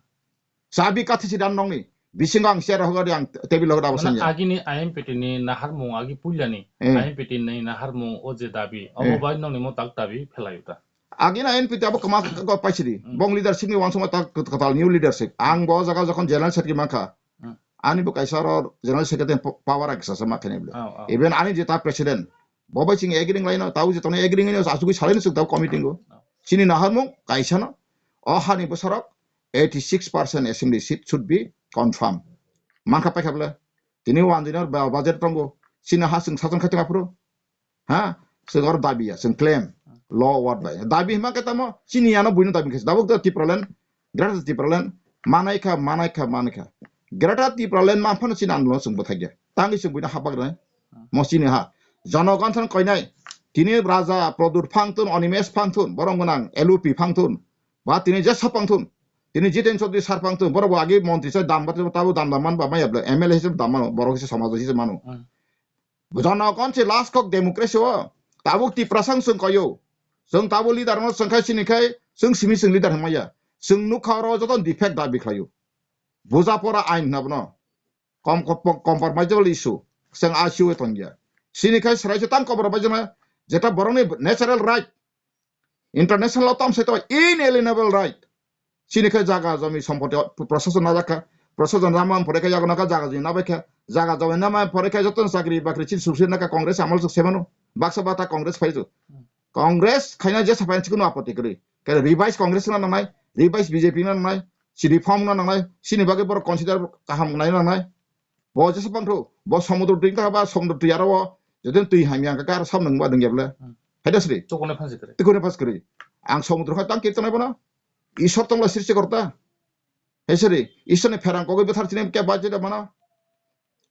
Chabi kathi si dan nongni, bisingo ang chair rohor ang table rohor abo Mane sanya. Agini I M P T ni naharmung agi puilani, Eh. I M P T ni naharmung o je dabi, obo Eh. bai nongni mo tak dabi phelayu ta. Agini I M P T abo kwma go paisidi. Hmm. Bong leadership ni wansukma tak kwtal new leadership. Ang bo jaga jokhon general secretary mankha. Hmm. Ani bo kaisa oro general secretary po-, power ang kisa sama khaini bole. Oh, oh. Even ani je ta president. Bo bai chini agreeing laino, tau je tongni agreeing laino, asugui salaino chwng tau committee go. Oh. Chini naharmung kaisa no. O hani bwsarok eighty six percent assembly seat should be confirm. Mankha paikha bole. Tini wanjwino ba-, budget tongo. Chini ha chwng sason khai tongma phuru. Ha? Chwng oro dabi ya, chwng claim. Law word bai. Dabi hima khe tamo, chini ano buino dabi khe. Dabuk da Tipraland, Greater Tipraland, manai kha, manai kha, manai kha. Greater Tipraland ma phano chini andolon chwng bwthai ya. Tangwi chwng buino hapag rwnai. Mo chini ha. Jonogon san koinai. Tini Raja Pradyut Phangthun, Animesh Phangthun, borok gwnang L U P Phangthun. Ba tini jesa Phangthun. Tini Jiten Chaudhary sir Phangthun. Borok bo agi montri sai dam ba tabo dam dam man ba maya bwle. M L A hisab dam mano, borok hisab samaj hisab mano. Hmm. Jonogon se last kok democracy o. Tabuk Tiprasa wng chwng koyo. Chwng tabuk leader no chwng khai sini khai chwng simi chwng leader hwnmaya. Chwng nukha oro joto defect dabi khlaio. Buja pora ain hwnna bono. Com-, com-, compromisable issue. Chwng I C U o tongya. Sini khai srai se tang compromise na jeta borokni natural right. International law tam sai to inalienable right. Chini khe jaga jomi sompoti o, prashason najak kha, prashason rama phore khe yago nakha jaga jomi nabai kha, jaga jomi nama phore khe joto chakri bakri chini sukse nakha Congress amol suk semano, baksa bata Congress phai ju. Hmm. Congress khaina je sapai chikunu apoti kwrwi. Khe revise Congress na nangnai, revise B J P na nangnai, si reform na nangnai, sini bagwi borok consider kaham nai nangnai. Bo jesa bangthu, bo somudro twi wngkha ba somudro twi aro o, jodi twi hamya wngkha khe aro samung ba dwngya bwle. Hmm. Hai da sri? Tukune phansi kwrwi. Tukune phas kwrwi. Ang somudro khai tang kir tongnai bono. Isor tongla sirsi korta. Hai sri, Isor ni pherang kogwi bwthar chini kya ba jeda mano.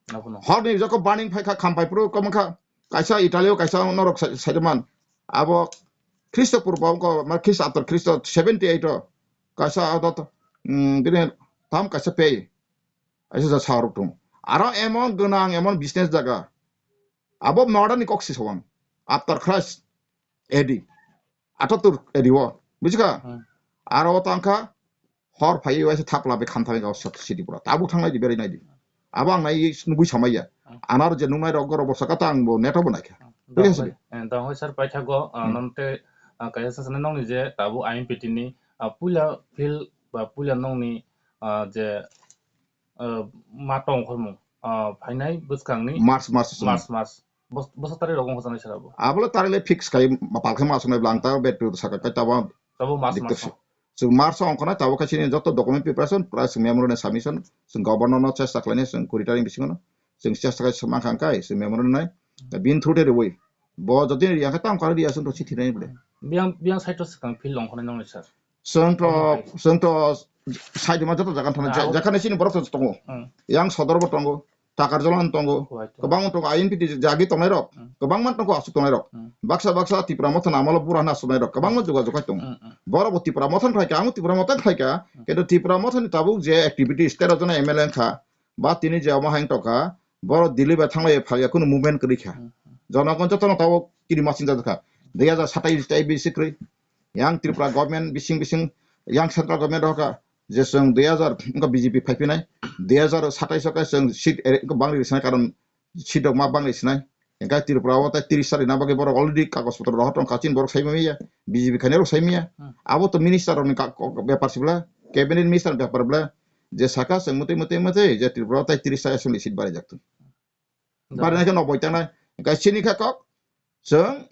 Abono. Hor ni joko burning phai kha, kham phai phuru kom kha. Kaisa Italy o kaisa norok sai, sai man. Abo Khristo purbo ko, ma Khristo after Khristo seventy eight o. Kaisa abo to, mm, bini tam kaisa pei. Aisa ja sa rok tung. Aro emon gwnang, emon business jaga. Abo modern ni kok si sawang. After Christ A D. Atatürk A D o. Bujikha? Hmm. Aro tangkha hor phai waisa thapla be khamthai ga sat city pura. Tabuk thangnai di berai nai di. Abo ang nai nugui samaiya. Hmm. Anar je nungnai rok goro borsa kata ang bo neto bo naikha. Hmm. Bujikha sidi? Eh, dong hoi sir paithago, ah, Hmm. nonte, ah, kaisa sasana nongni je tabuk I M P T ni, ah, puila field ba puila nongni, ah, je ah, ma tong khormung, ah, phainai bwskangni March, March song. March, March. Bos-, bosa tarik rok wngkha sanai sir abo. Abole tarik le fix khai ma palkhai ma songnai bwla ang ta bet tu saka kai tabo Tabo March, diktok March si. Song. Chwng March o ongkhornai tabo khai chini joto document preparation plus memorandum submission chwng governor no chesta khlainai chwng kuri tarik bisingo no chwng chesta khai swmang kha kai chwng memorandum nai. Da bin through de rewi. Bo jodi riya khe tang kar riya chwng to chithi nai bwle. Biyang, biyang side to swkang field ongkhornai nongni sir. Chwng to, Tamo hai. Chwng to side ma joto jaga thana, Ah, ja-, oh. Jakhane chini borok to tongo. Hmm. Yang Sodor bo tongo, Takarjala tongo, Kuwai tongo. Kwbangma tongo, I M P T jagi tongnai rok, Hmm. Kwbangma tongo asuk tongnai rok. Hmm. Baksa baksa Tipra Motha ni amolo bura hwnwi asuknai rok, kwbangma jogajog khai tongo. Hmm, hmm. Borok bo Tipra Motha ni khlai kha, ang Tipra Motha ni khlai kha, Hmm. Kintu Tipra Motha ni tabuk je activities tero jona M L A wngkha, ba tini je omo hai wng tongkha, borok Delhi bai thanglai phalya kunu movement kwrwi kha. Hmm, hmm. Jonogon jotono tabuk kiri masing jajak kha. Dui hajar satais tai bisi kwrwi. Yang Tripura government bising bising, yang central government rohor kha, je chwng dui hajar wngkha B J P phaiphinai, dui hajar satais o khe chwng seat ere-, wngkha bangri rwsinai, karon seat rok ma bangri sinai. Hingkhe Tripura o tai tris ta rina bagwi borok already kagoj potro rohor tong kha, chini borok sai manya, B J P khainai rok sai manya. Hmm. Abo to minister rokni ka-, ko-, bepar sibla, cabinet minister ni bepar bla, je saka chwng mwtwi mwtwi mwtwi je Tripura o tai tris ta assembly seat baraijak thung. Jabo. Barina khe noboi tangnai. Hingkhe chini khe kok, chwng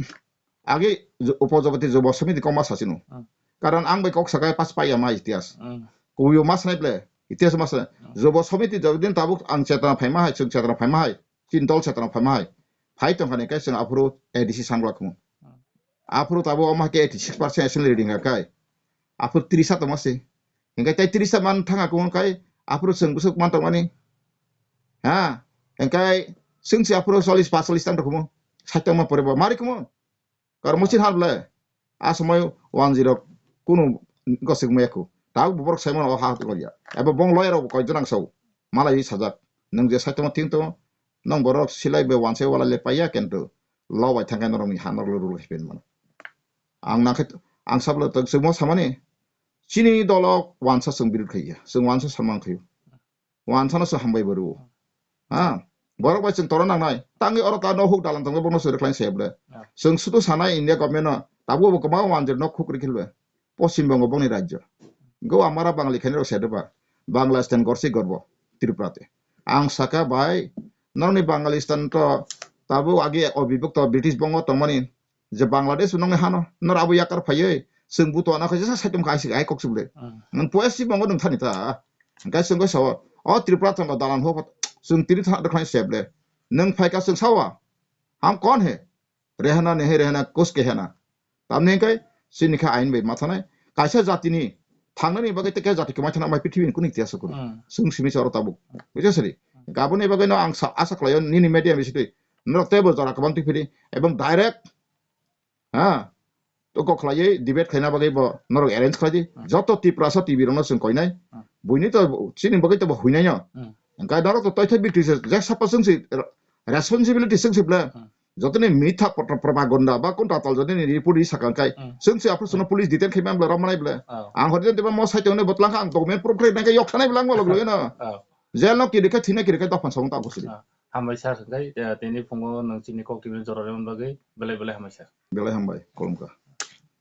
agi ju-, upojapati jubo samiti kokma sachino. Hmm. Karon ang bai kok sakai pas paiya ma itihas. Hmm. Kubuibo ma sanai ble, itihas ma sanai. Hmm. Jubo samiti jabodin tabuk ang chetana phaima hai, chwng chetana phaima hai, chini dol chetana phaima hai. Phai tongkha ni khe chwng aphuru A D C sanglak khmu. Hmm. Aphuru tabuk omo hai khe eighty six percent assembly reading kha kai. Aphuru tris ta tongma se. Hingkhe tei tris ta man thang aku kai, aphuru chwng bwswk man tongmani. Ha? Hingkhe chwng se aphuru chollish, paanchchollish tang tongkhumu. Sait tongma pore bo mari khumu. Kar musin hal ble. A somoi one zero kunu gosik maya khu. Tau borok saimano o ha goria. Ebo bong lawyer rok koi jona ang sao. Malai sajak. Nwng je sait tongma thing tongo. Nwng borok silai be wansai wala le paiya kento. Lobai thangkhe norokni ha norok rule khai phaimano. Ang nangkhe, ang sabla tak chwngmo samani, chini dolo wansa chwng birod khaiya, chwng wansa samang khaio. Wansano chwng hambai bo rwo. Ha? Borok bai chwng toro nangnai. Tangwi oro ta no huk dalan tongwi bono chwrwkhlaini se ble. Ah. Chwng sudu sanai India government no, tabuk bo kwbangma wanjwk nok huk rikhi le. Poschim Bongo bongni rajyo. Go amara Bangali khaini rok se deba. Bangla stan gorsi gorbo Tripura te. Ang saka bai, norokni Bangali stan to tabuk agi obibok to British bongo tongmani. Je Bangladesh nongni hano, nor abo yakar phaiwi, chwng buto ana khaisa saitum kha aisik ai kok chibule. Hmm. Nang poya si bongo nung thani ta. Hingkai chwng koi sao, o Tripura chwng dalan ho, chwng tiri thang rwkhlai seble. Nung phaika chwng sao, ham kon he? Rehna nahi rehna, kuch kehna. Tamni hingkai, chini kha ain bai mathanai. Kaisa jatini, thangnani bagwi tei khe jati kwmai thana bai prithibi ni kunik tiya sukuru. Hmm. Chwng simi choro tabuk. Bujo sari. Gaboni bagwi no ang sa-, asa khlaio nini media bisitwi. Norok teibo jora kwbang twi phiri. Ebong direct Ha? To kok khlaiwi debate khlaina bagwi bo norok arrange khlai di. Hmm. Joto Tiprasa T V rokno chwng koinai. Hmm. Buini to chini bagwi to bo huinai no. Hmm. Hingkai norok to toithai bikti se, je sapa chwng si responsibility chwng si ble. Hmm. Jotoni mitha pro-, propaganda ba kontra tal jotoni report ri sakang kai. Hmm. Chwng si aphuru sono Hmm. police detain khai man ble, rom manai ble. Oh. Ang hori den teba mo sai tongni botlang ang document proof khlai nang kai yok thanai ble ang log log no. Oh. Jail no kiri khe thina kiri khe dophan samung ta bosiri. Ah, hambai sir, hingkai, eh, tini phungo nwng chini kok tibini jora rwmani bagwi belai belai hambai sir. Belai hambai, kolomka.